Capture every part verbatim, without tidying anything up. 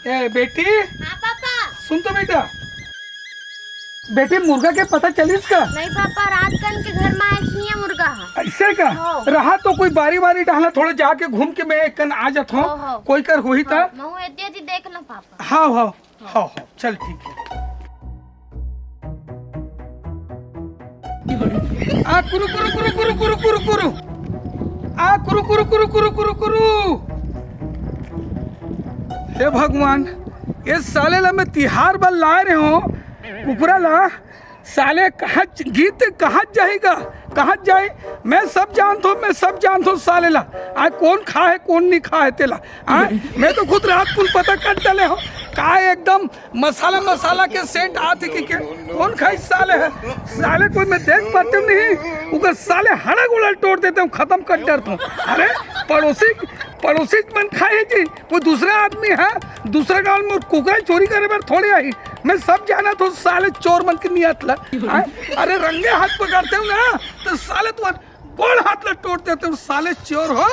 ए बेटी, हाँ पापा। सुन तो बेटा, बेटी मुर्गा के पता चलिस का? नहीं पापा, रात कन के घर में आए छिया मुर्गा हा। ऐसे का? हाँ। रहा तो कोई बारी बारी डाला, थोड़ा जाके घूम के मैं एक कन आ जात हूँ। हाँ, हाँ। कोई कर होही ता? हाँ, मैं हूँ एती एती देख लो पापा। हाँ हाँ हाँ हाँ, चल ठीक है। आ कुरु कुरु कुरु कुरु कुरु कुरु कुरु। आ कुरु कुरु कुरु कुरु कुरु कुरु। हे भगवान, ये साले ला मैं तिहार बर लाए रहे हो कुकरा ला, साले कहाँ च-, गीत कहाँ जाही गा, कहाँ जाही? मैं सब जानत हूँ, मैं सब जानत हूँ साले ला। आय कौन खा है, कौन नहीं खा है तेला। आय मैं तो खुद रात कुन पता कर डाले हो। का एकदम मसाला, मसाला के सेंट आत हे कि के? कौन खाही साले है? साले कोई मैं देख पाते नहीं, उनका साले हड़ा गोड़ा तोड़ देते हूँ, खत्म कर डरता हूँ। अरे पड़ोसी, पड़ोसी मन खाए जी, वो दूसरा आदमी है, दूसरा गांव में कुकरा चोरी करे बर थोड़े आही। मैं सब जानत हूँ साले चोर मन के नियत ला। आय, अरे रंगे हाथ पकड़ते हूँ ना, तो साले तुम्हारे गोड़ हाथ ला तोड़ देते हूँ, साले चोर हो।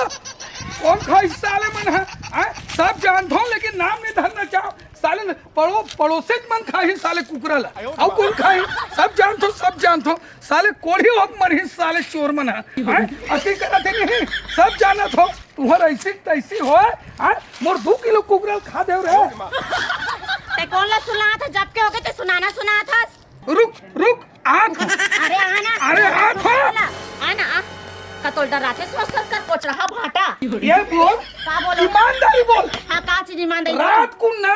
कौन खाही साले मन है? आय, सब जानत हूँ, लेकिन नाम नहीं धरना चाहो। साले न-, पड़ो-, पड़ोसेच मन खाही साले कुकरा ला। अउ कौन खाही? सब जानत हूँ, सब जानत हूँ। साले कोढ़ी हो मरही साले चोर मन ह। हैं? अति करत हे नहीं, सब जानत हो। तुहर ऐसी तैसी हो, हैं? मोर दू किलो कुकरा खा देव रे। ते कौन ला सुनात ह? जब के होगे ते सुनाना सुनात हस। रुक, रुक, आत हो। अरे आ ना। अरे आत हो। आ ना, आ। का तोर डर राते सोच सोच कर कोचरहा भाटा। ये बोल, का बोलो? ईमानदारी बोल। हाँ, का चीज ईमानदारी? रात को ना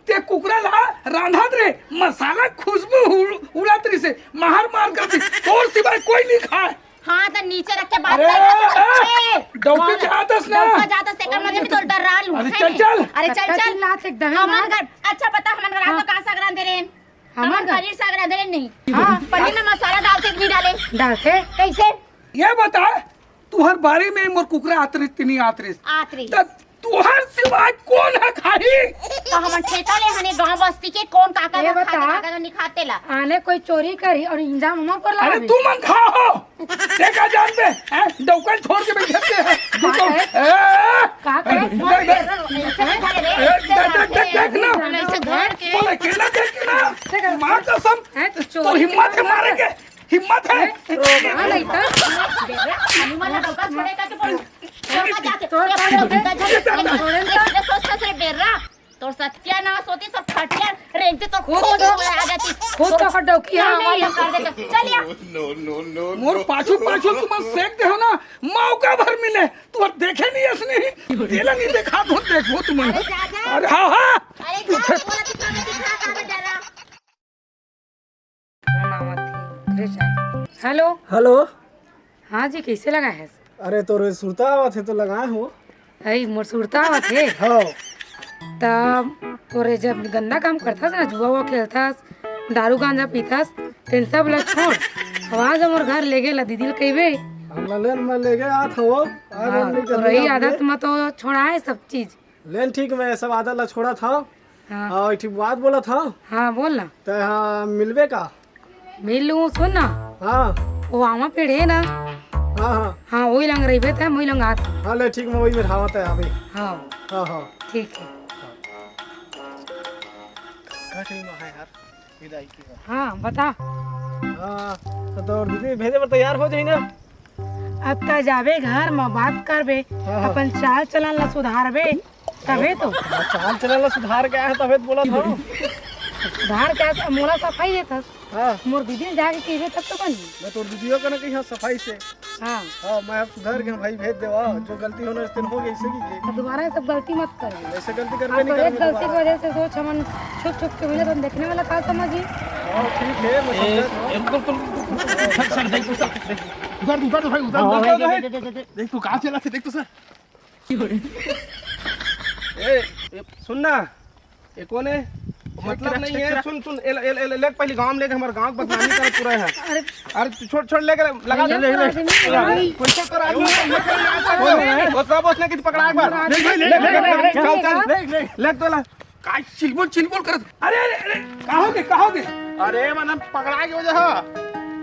ते कुकरा ला रांधत रे, मसाला खुशबू उड़-, उड़त रिसे, मार मार कर दी, तोर सिवाय कोई नहीं खाए। हाँ, त नीचे रख के बात अरे, कर। ए, ए, डौकी जातस ना। डौका जातस, तेकर मजे में तोर डर्रा लूं, अरे, है चल, नहीं? चल। अरे, चल, चल। चिल्लात एकदम, हमन हाँ। घर, अच्छा, पता हमन घर हाँ। आपको कहाँ साग रांधे रहे? हमन हमन घर? पनीर साग रांधे रहे नहीं। हाँ। पनीर में मसाला डालते कि नहीं डाले? डालते। कैसे? ये बता, तुहर बारी में मोर कुकरा आत रिस, तिनी आत रिस। आत रिस। त तुहर सिवाय कौन ह खाही? त हमन ठेका ले हने गांव बस्ती के, कौन काका ये का बता, खाथे, काका का नहीं खाथे ला। आने कोई चोरी करही और इंजाम हमर पर अरे लगाबे। तू मन खा हो। ते का जानबे? हैं? डौकन छोड़ के बैठे थे। तू तो, का कहे? ए! का कहे? देख, देख। ऐसे नहीं खाए रे, ए, ऐसे देख, देख, खाते देख, देख ना। हैं। ऐसे घर के बोले, अकेला देख के ना। देख। माँ कसम, हैं? तो तोर चोरी हिम्मत है मारे के। हिम्मत है? हैं? रोना नहीं था। हनुमान का डौका छोड़ेगा तो बोल। डौका जाके, तोर ये अपने डौका डौका छोड़ेगा। छोड़ेगा। ये सोचता से बेर्रा, तोर सत्यानाश होती, सब खटिया रेंगते तो खुद खुद तो, आ जाती। खुद तो हर डौकी है हाँ, नहीं। वही कर देते। चल या। मोर पाछू पाछू तुम सेक दे हो ना, मौका भर मिले, तू देखे नहीं असने ही, तेला नहीं देखा, बहुत देखो तुम। अरे जा, जा। अरे हाँ, हाँ। अरे जा, बोला कितना में दिखा, कहाँ पे डरा? फोन आवत हे, ओकरे चाही। हेलो। हेलो। हाँ जी, कैसे लगा है? अरे, तोरे सुरता आवत हे तो लगाए हो। अई, मोर सुरता आवत हे। हाँ। तब तोरे जब गंदा काम करथस ना, जुआ उआ खेलथस, दारू गांजा पीथस, तेन सब ला छोड़। आवाज हमर घर ले गेला, दीदी ल कहिबे। हम ला लेन मैं ले गए आत हवो। आ हाँ, गए नहीं तो करने रही का आदत अपने। में तो छोड़ा है सब चीज। लेन ठीक, मैं सब आदत ला छोड़त हव। हाँ। अउ एक ठिक बात बोलत हव। हाँ, बोल ना। तैं हा मिलबे का? मिल लूँ, सुन ना। हाँ। वो आमा पेड़ है ना? हाँ, हाँ। हाँ, वही लंग रहिबे तैं, वही लंग आत। हाँ, ले ठीक, मैं वही में रहावत है अभी। हाँ। हाँ, हाँ। ठीक है। का टाइम है यार? विदाई की बात। हाँ, बता। हाँ, तो तोर दीदी भेजे बर तैयार हो जाही ना? अब त जाबे घर म, बात करबे, हाँ, हाँ। अपन चाल चलन ला सुधारबे, तबे तो। मैं चाल चलन ला सुधार के आया, तबे तो बोला था। सुधार के आया, मोला सफाई देथस। हाँ। मोर दीदी ल जाके कहिबे तब तो बनही। मैं तोर दीदियो कने कहिहौं सफाई से। हाँ। हाँ, मैं अब सुधर गेंव भाई, भेज देवा, जो गलती होना तेन हो गई, सही की। अब दोबारा ये सब गलती मत कर। ऐसे गलती करबे नहीं करेंगे दोबारा। गलती की वजह से सोच हमन छुप छुप के मिले, तो देखने वाला का समझही। हाँ, ठीक है, मैं ए, समझा था। एकदम तुम, सर, सर, देख तो, सर, देख। उतार दो, उतार दो भाई, उतार दो, हाँ, उतार दो, भाई, भाई। दे, दे, दे, दे, दे। देख तू कहाँ चला थे, देख तो सर। ए, ए, सुन ना, ये कौन है? मतलब नहीं है, सुन, सुन, ए, ए, ए, ले, पहले गांव में लेके हमारे गांव की बदनामी कर पूरा है। अरे, अरे, तू छोड़, छोड़, लेके लगा दे, भैया, ले, ले। कोई चक्कर आ गया, वो सब उसने किसी पकड़ा एक बार। ले, ले, ले, ले, ले, ले, चल, चल, ले, ले। ले तो ला। काय चिलबुल, चिलबुल करत? अरे, अरे, अरे, का होगे, का होगे? अरे, मन पकड़ा के वजह है।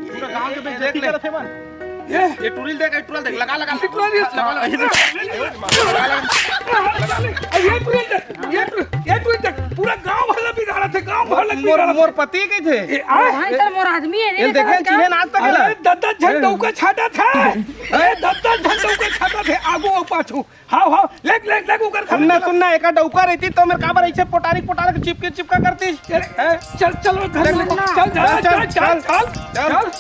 पूरा गांव के ये, ये बेइज्जती देख ले। करत हे मन। ये? ये टूरी देख, ये टूरी देख, लगा, लगा, ये टूरी लगा, लगा, लगा। अरे, ये टूरी देख, ये टूरी, ये टूरी देख। मोर, मोर पति कहिथे। ए, आ? भाई, तर मोर आदमी हे रे, ये देखे, चिन्हे ना आज तक अरे, ला। दद्दा झन डौका छाटत हे। ए, दद्दा झन डौका छाटत हे, आगू अउ पाछू। हाव, हाव, लेग, लेग, लेग, ओकर घर सुनना, चला। सुनना, एका डौका रहती तो मेर काबर ऐसे पोटारी, पोटारी चिपके, चिपका करती। चल, हैं? चल, चल, घर चल, में, चल, चल, चल, चल, चल, चल, चल, चल। चल।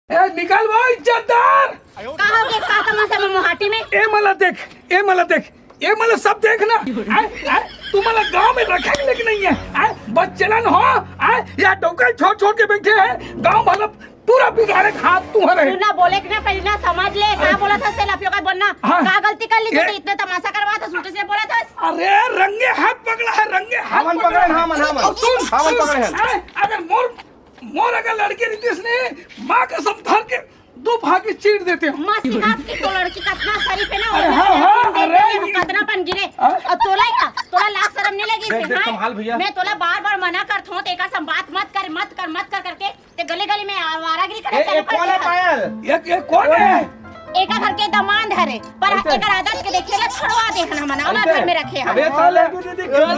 ए, निकल वो इज्जतदार। का हो गया, का तमाशा में मोहाटी में? ए मला देख, ए मला देख, ए मला सब देख ना। आय, आय, तू मला गांव में रखे के लेके नहीं है। आय, बच्चेलन हो, आय, या डौका छोड़ छोड़ के बैठे हैं, गांव भला पूरा बिगाड़े के हाथ तू हरे। सुन ना, बोले के ना, पहले ना समझ ले, का बोला था, से लफियो का बोलना, हाँ। का गलती कर ली थी, ए- तो इतने तमाशा करवा था, उल्टे से बोला था। अरे, रंगे हाथ पकड़ा है, रंगे हाथ हमन पकड़ा पकड़े हैं, है। हमन, हमन। और सुन, हमन सुन, पकड़े हैं। आय, अगर मोर मोर अगर लड़की रहितिस ने, माँ कसम धर के दू फाकी चीर देते हो। माँ सिखात की तो लड़की कतना शरीफ है ना, अरे उन्हें हाँ, हाँ, कतना अरे देते हैं, ये कतना पन गिरे। हाँ? और तोला ही ना, तोला लाज शरम नहीं लगी देख, से, देख, हाँ? संभाल भैया। मैं तोला बार बार मना करत हूँ, तेकर से बात मत कर, मत कर, मत कर करके, ते गली गली में आवारागिरी करे ए, चले ए, कौन है पड़ते हैं। पायल? ये, ये कौन कौन है? है? एका घर के दमांद हरे, पर अच्छा। एकर आदत के देखिए ना, छोड़वा दे हन हमन, अलग ऐसे? घर में रखे हन। अबे साले, गलती हो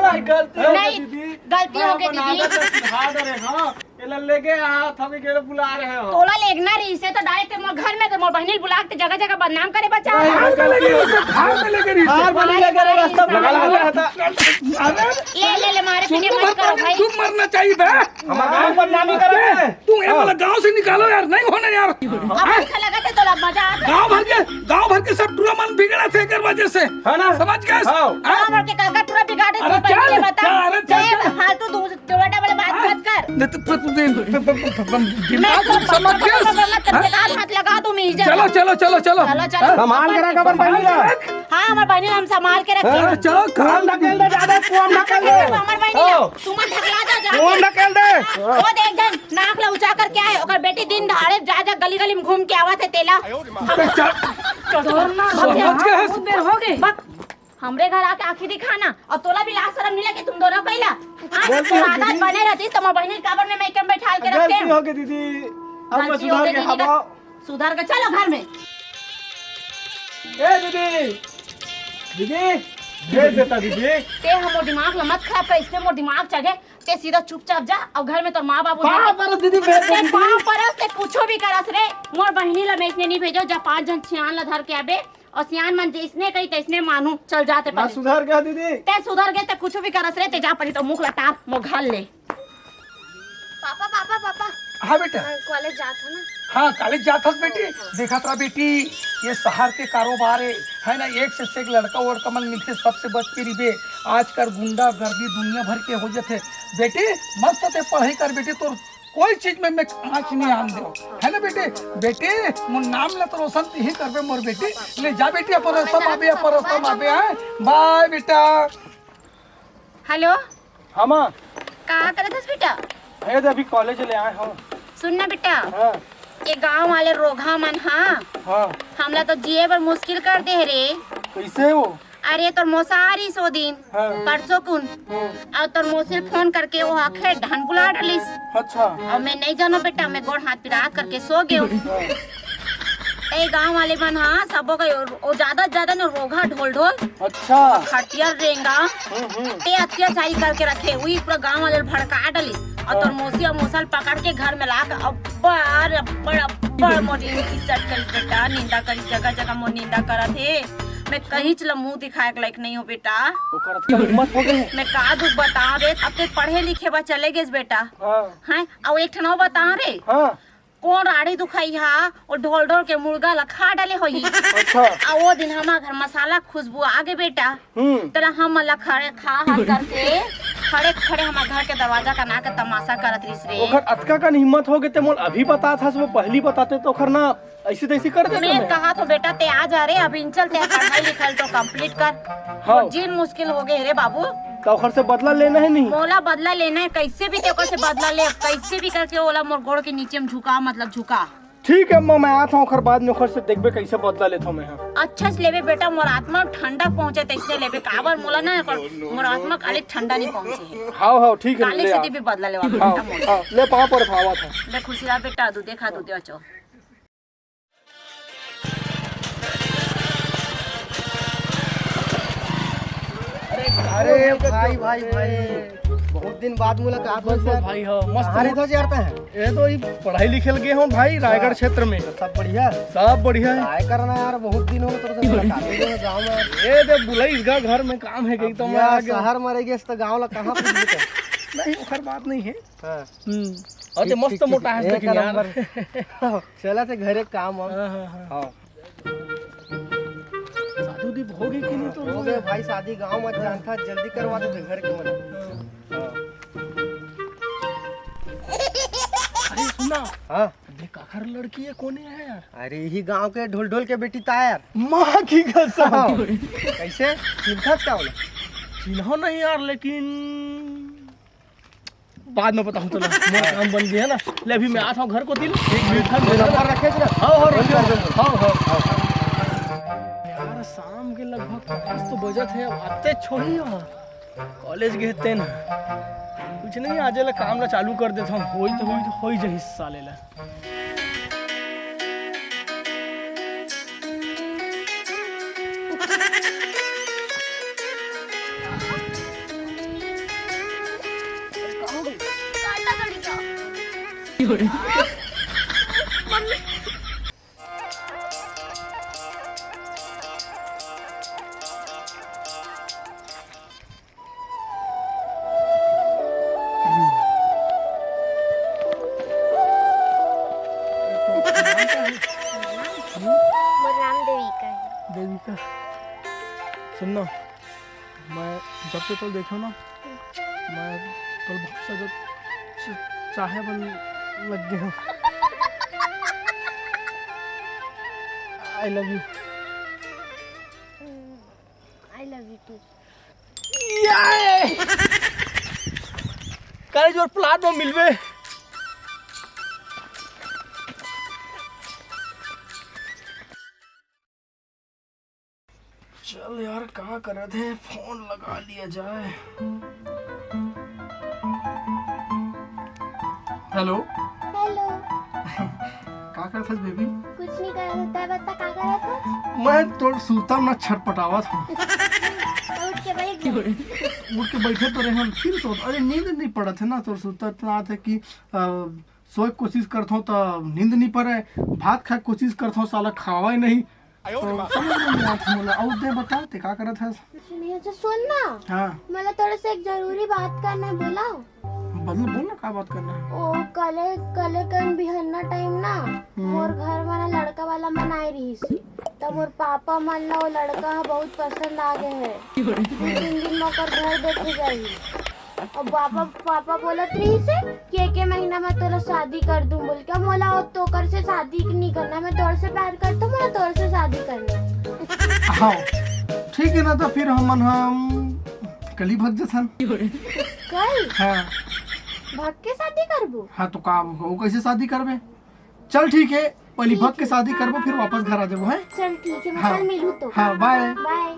गई, गलती हो गई। नहीं, दीदी, गलती मैं हो गई अपन दीदी। आदत ला सुधार दे रहे, हाँ। ये ला लेके आ, थमी के बुला रहे हो। तोला लेगना रही से तो डायरेक्ट मोर घर में तो मोर बहनी बुला के जगह जगह बदनाम करे बचा। नहीं, नहीं, गलती हो गई। हार में लेके रही से। हार में लेके रही, रास्ता बगल में रहता। अरे, ले, ले, ले, मारे सुन पीटे तो मत भर करो भाई। तुम मरना चाहिए था। हमारा गांव बदनामी कर रहे हैं। तू ये हाँ। वाला गांव से निकालो यार, नहीं होना यार। अब हाँ? अच्छा लगा था तो अब मजा आ गया। गांव भर के, गांव भर के सब टूरा मन बिगड़ा थे एकर वजह से। है ना? समझ गए? हाँ। हाँ? गांव भर के काका टूरा बिगाड़े अरे तो पहले चल, बता। चल, अरे चल, ए, चल। फालतू दू टोटा वाले बात हाँ? मत कर। नहीं तो प-, प-, प-, प-, प-, प-, मैं दिमाग तो समझ गए? मत कर, हाँ? हाथ लगा दूं मैं इज्जत। चलो, चलो, चलो, चलो। चलो, चलो। हाँ? संभाल के रख अपन बहनी ला। हाँ, हमारे बहनी हम संभाल के रखे। हाँ, चलो, काम ढकेल दे, ज्यादा काम ढकेल दे। हमारे बहनी ला। हाँ। तुमन ढकला दो जाके। कौन ढकेल दे? वो देख जन नाक ला ऊंचा करके आए, ओकर बेटी दिन दहाड़े जा जा गली गली में घूम के आवत है तेला। अबे चल। डरना समझ गए? बहुत देर हो गई। बक, हमरे घर आके आंखी दिखाना और तोला भी लाज शरम नहीं लगे तुम दोनों पहिला। आज बोलती तोर हूँ आदत दीदी। बने रहती तो मोर बहनी काबर में मेकअप बैठाल के रखते गलती हैं। हो गई दीदी, अब मैं गलती हो सुधार गई के दीदी का। हवा। सुधार के चलो घर में। ए दीदी, दीदी, भेज देता दीदी। ते हमर दिमाग ला मत खराब कर, इसमें मोर दिमाग चढ़े। ते सीधा चुपचाप जा और घर में तोर माँ बाबू पाँव देखे। परस दीदी, भेज दे ते दीदी। पाँव परस, ते कुछो भी करस रे। मोर बहिनी ला मैं इसने नहीं भेजो, जा पाँच जन सियान ला धर के आबे और सियान मन जैसने कही तैसने मानू। चल जा ते मैं पहले। सुधर गया दीदी। ते सुधर गए ते कुछो भी करस रे, ते जा पहले तो मुख लटार मोर घर ले। Papa, papa, papa. हाँ बेटा। मैं कॉलेज जात हूँ ना। हाँ, कॉलेज जात हस बेटी। हाँ। देखत रहा बेटी, ये शहर के कारोबार है, है ना, एक से एक लड़का वड़का मन मिलथे, सबसे बच के रिबे। आजकल गुंडा गर्दी दुनिया भर के हो जथे। बेटी, मस्त ते पढ़ाई कर बेटी, तोर कोई चीज में मैं आँच नहीं आन देव, है ना बेटी? बेटी, मोर नाम ला तो रोशन ही करबे मोर बेटी। ले जा बेटी, अपन रास्ता में आबे, अपन रास्ता में आबे, हैं? बाय बेटा। हेलो। हाँ माँ। का करत हस बेटा? हे दे, अभी कॉलेज ले आए हो। सुन ना बेटा, हाँ। ये गांव वाले रोघा मन हा, हाँ। हमला तो जिए बर मुश्किल कर दे रे। कैसे वो? अरे तोर मौसा आ रही सो दिन, हाँ। परसों कुन, हाँ। और तोर मौसी फोन करके वो आखे ढन बुला डलिस। अच्छा। और मैं नहीं जानो बेटा, मैं गोड़ हाथ पिरात करके सो गयो। हाँ। ए गांव वाले मन हा सबो का यो, ओ ज्यादा से ज्यादा न रोघा ढोल ढोल। अच्छा। खटिया रेंगा। हम्म, हम्म। ते अत्याचारी करके रखे, वही पूरा गांव वाले भड़का डलिस। और तोर हाँ। मौसी और मौसा ल पकड़ के घर में ला के अब्बड़, अब्बड़, अब्बड़ मोर इज्जत करी बेटा, निंदा करी, जगह जगह मोर निंदा करत हे। मैं कहीं चला मुंह दिखाए के लायक नहीं हो बेटा। ओकर अतना हिम्मत हो गए। मैं का दुख बताओ रे, अब ते पढ़े लिखे बा चले गेस बेटा। हाँ। हैं? और एक ठन और बताओ रे। हाँ। कौन राड़ी दुखाई हा, वो ढोल ढोल के मुर्गा ला खा डाले होई। अच्छा। आ वो दिन हमार घर मसाला खुशबू आ गे बेटा। हम्म। तेला हम ला खड़े खा हस करके, खड़े खड़े हमार घर के दरवाजा कना के तमाशा करत रहिस रे। ओकर अतका कन हिम्मत हो गे ते मोल अभी बतात हस, वो पहली बताते तो ओकर ना ऐसी तैसी कर देते मैं मैं। कहा तो बेटा ते आ जा रे, अब इंचल ते पढ़ाई लिखाई तो complete कर। हाँ। और जिन मुश्किल हो गए रे बाबू। तो ओकर से बदला लेना है नहीं? मोला बदला लेना है, कैसे भी ते ओकर से बदला ले, कैसे भी करके ओला मोर गोड़ के नीचे में झुका, मतलब झुका। ठीक है अम्मा, मैं आत हूँ ओखर बाद में ओखर से देखबे कैसे बदला लेत हूँ मैं। हाँ। अच्छा से लेबे बेटा, मोर आत्मा ठंडा पहुँचे तैसे लेबे, काबर मोला ना ओकर, मोर आत्मा काले ठंडा नहीं पहुँचे है। हाँ, हाँ, ठीक है, काले ले से आ। भी बदला लेवा हाँ, बेटा मोर। हाँ, ले पाँव पर भावा था। ले खुशी रहा बेटा, तू देखा तू दे चो। अरे भाई, भाई, भाई, बहुत दिन बाद मुलाकात होइस यार। भाई, हाँ, मस्त। कहाँ रहिथस यार तैं? ये तो ई पढ़ाई लिखे लगे हों भाई, रायगढ़ हाँ। क्षेत्र में। तो सब बढ़िया? सब बढ़िया हे। काय करना यार, बहुत दिन हो गए तोर से मुलाकात नहीं हुआ गाँव में। ये दे बुलाइस गा घर में, काम हे कहीं तो अब मैं यार आ गया। शहर में रह गए तो गाँव ला कहाँ पूछ लेते? नहीं, ओखर बात नहीं हे। हाँ। हम्म। अरे ठीक, मस्त ठीक, मोटा ठीक। हे एक लेकिन यार। नंबर। चला थे घरे काम वाम। हाँ, हाँ, हाँ। हाँ। शादी उदी होगे कि नहीं तो? होगे भाई, शादी गाँव मत जानथा, जल्दी करवा दे घर के मन। हाँ। अरे सुन ना। हाँ। अबे काखर लड़की हे, कोन हे यार? अरे यही गाँव के ढोल ढोल के बेटी ता यार। माँ की कसम। हाँ। कैसे? चिन्हथस का ओला? चिन्हों नहीं यार, लेकिन बाद में बताहूँ तोला। मोर काम बन गया ना। ले अभी मैं आत हूँ घर कोती ले। एक मिनट। नंबर रखे थे ना? हाँ, हाँ, रखे हो। हाँ, हाँ, हाँ। यार शाम के लगभग पाँच तो बजत हे, अब आते छोही हो। कॉलेज गए तेन। कुछ नहीं, आज ले काम ला चालू कर देता हूँ। होई तो होई, होई जही साले ला। मोर नाम देविका हे। देविका, सुन ना, मैं जब से तोला देखे हों ना, मैं तोला बहुत ज्यादा च-, चाहे बर लग गए हों। I love you। I love you too। ये! कल जो प्लाट में मिलबे। चल यार, का करत हे, फोन लगा लिया जाए। हेलो। हेलो। का करत हस बेबी? कुछ नहीं करत हूँ, तैं बता का करत हस? मैं तो सुतम ना, छटपटावत हूँ। उठ के बैठ जा। उठ के बैठे तो रहे हम, फिर सोत, अरे नींद नहीं पड़त हे ना, तो सुतत ना थे कि अ, सोए के कोशिश करत हूँ तो नींद नहीं पड़े, भात खाए के कोशिश करत हूँ, साला खावे नहीं। तो समझ में नहीं आत हे मोला। अउ तैं बता, तैं का करत हस? कुछ नहीं, अच्छा सुन ना। हाँ। मोला तोरे से एक जरूरी बात करना हे, बोला? बोल, बोल ना, का बात करना हे? ओ, कले, कले कन बिहन्ना टाइम ना, हम्म। मोर घर में ना लड़का वाला मन आए रहिस हे। त मोर पापा मन ला वो लड़का ह बहुत पसंद आ गए हे। दू तीन दिन में ओकर घर देखे जाही। अब पापा, पापा बोलत रहिस हे कि एके महीना में तोला शादी कर दूं बोल के। अब मोला तोकर से शादी नहीं करना, मैं तोर से प्यार करता हूँ, मोला तोर से शादी करना हे। हाँ, ठीक हे ना, तो फिर हमन हम कल ही भाग जथन। कल? हाँ। भाग के शादी करबो? हाँ, तो का, वो कैसे शादी करबे? चल ठीक हे, पहली ठीक भग के हे। शादी करबो, फिर वापस घर आ जाबो, हैं? चल ठीक हे, मैं हाँ। कल मिलूँ तो। हाँ, बाय। बाय।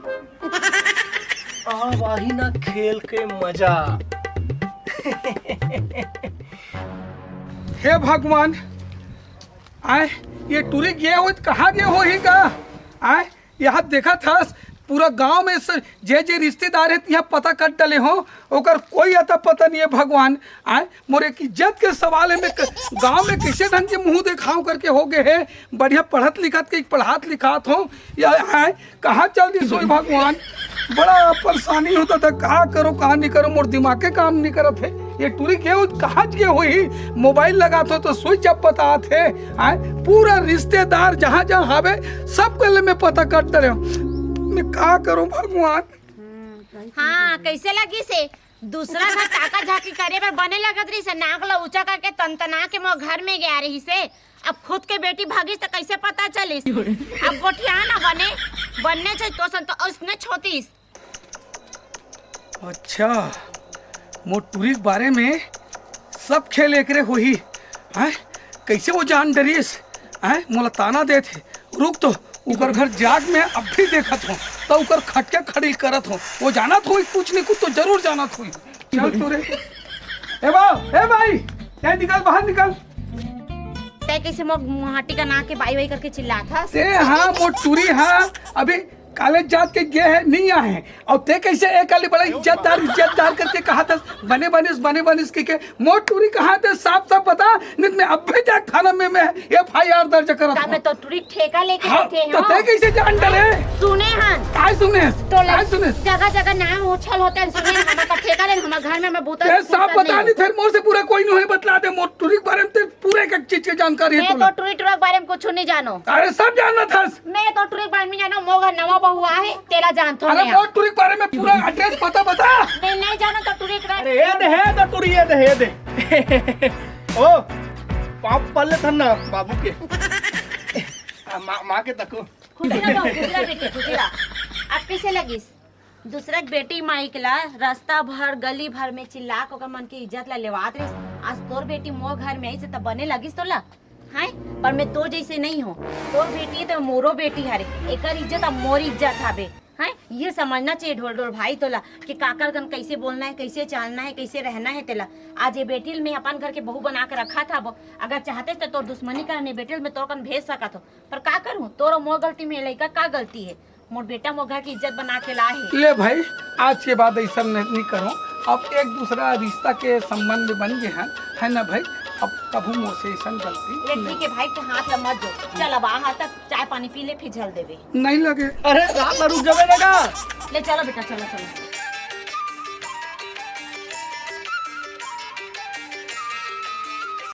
अब आही ना खेल के मजा। हे भगवान, आय, ये टुरी गे होही त कहाँ गे होही गा? आय, यहाँ देखत हस, पूरा गांव में से जे जे रिश्तेदार हे, तिहा पता कर डले हों, ओकर कोई अता पता नहीं हे भगवान। आय, मोर एक इज्जत के सवाल हे, मैं क-, गांव में कैसे ढंग के मुंह देखाव करके हो गए हे। बढ़िया पढ़त लिखत के पढ़ात लिखात हों, या आय, कहाँ चल दिस होही भगवान। बड़ा परेशानी होता था, का करो, का नहीं करो, मोर दिमाग के काम नहीं करत हे। ये टुरी गे होही त कहाँ गे होही, मोबाइल लगात हों तो स्विच ऑफ बतात हे। आय, पूरा रिश्तेदार जहाँ जहाँ हवे, सब के ले मैं पता कर डरे हों। मैं का करूँ भगवान? हाँ, कैसे लगिस हे? दूसरा घर ताका झाकी करे बर बने लगत रहिस हे, नाक ला ऊंचा करके तनतना के मोर घर में गया रहिस हे। अब खुद के बेटी भागिस त कैसे पता चलिस? अब गोठिया ना बने, बनने चाहिए तो सन तो उसने छोतिस। अच्छा, मोर टुरी के बारे में सब खेल एकरे होही, हैं? कैसे वो जान डरिस, हैं? मोला ताना देत हे। रुक तो, उकर घर जाग में अब भी देखत हों, त उकर खटिया खड़ी करत हों। वो जानत होही, कुछ नहीं कुछ तो जरूर जानत होही। चल तो रे। ए बाऊ, ए भाई, ये निकल, बाहर निकल। तैं कैसे मोर माटी का ना के बाई बाई करके चिल्लात हस? ते हाँ, मोर टुरी हाँ, अभी कॉलेज जात के गे हे, नहीं आए हे। अउ ते कइसे एक काली बड़ा इज्जतदार, इज्जतदार करके कहा था, बने बनिस, बने बनिस कहिके। मोर टूरी कहाँ ते, साफ साफ बता, नहीं त मैं अब्बे जाके थाना में मैं एफ आई आर दर्ज करत का हूँ। मैं तो टूरी ठेका लेके हाँ, बैठे तो हूँ। ते कइसे जान डरे? सुने हन। काय सुने? तो ले, काय सुने? जगह जगह नाम उछल होते हैं, सुने हन, हमर का ठेका ले, हमर घर में मैं बूता ते साफ बता नहीं। नहीं, फिर मोर से बुरा कोई नहीं होय, बतला दे, मोर टूरी के बारे में ते पूरे एक एक चीज के जानकारी हे मैं तोला। तो टूरी टूरा के बारे में कुछ नहीं जानो। अरे सब जानना था। मैं तो टूरी के बारे में जानो, मोर घर नवा बहू आहे, तेला जानथो अरे मैं। मोर टूरी के बारे में पूरा एड्रेस पता बता। मैं नहीं जानो तो टूरी के बारे अरे ये दे, हे तो टूरी ये दे, ये दे। ओ, पाँव पल्ले थन ना बाबू के। आ, माँ, माँ के तको। खुशी रह, खुशी रह बेटी, खुशी रह। अब कइसे लगिस? दूसरा के बेटी माइक ला रास्ता भर, गली भर में चिल्ला के ओकर मन के इज्जत ला लेवात रहिस। आज तोर बेटी मोर घर में आइस त बने लगिस तोला? हैं? पर मैं तो जइसे नहीं हूँ। तोर बेटी तो मोरो बेटी हरे, एकर इज्जत अब मोर इज्जत हवे। हैं? ये समझना चाहिए ढोल ढोल भाई तोला कि काकर कन कइसे बोलना हे, कइसे चालना हे, कइसे रहना हे तेला। आज ये बेटी ल मैं अपन घर के बहू बना के रखा था वो। अगर चाहते तो तोर दुश्मनी करने बेटी ल मैं तोर कन भेज सकत हूँ, पर का करूँ, तोर अउ मोर गलती में लइका का गलती हे? मोर बेटा मोर घर के इज्जत बना के ला हे। ले भाई, आज के बाद अइसन नहीं, नहीं करो। अब एक दूसरा रिश्ता के संबंध बन गए हैं, है ना भाई? अब कभू मोर से अइसन गलती ले नहीं। ठीक है भाई, के हाथ ला मत दो। चल अब आ, हाथ तक चाय पानी पी ले, फिर झल देवे। नहीं लगे। अरे रात में रुक जावे ना का? ले चलो बेटा, चलो, चलो।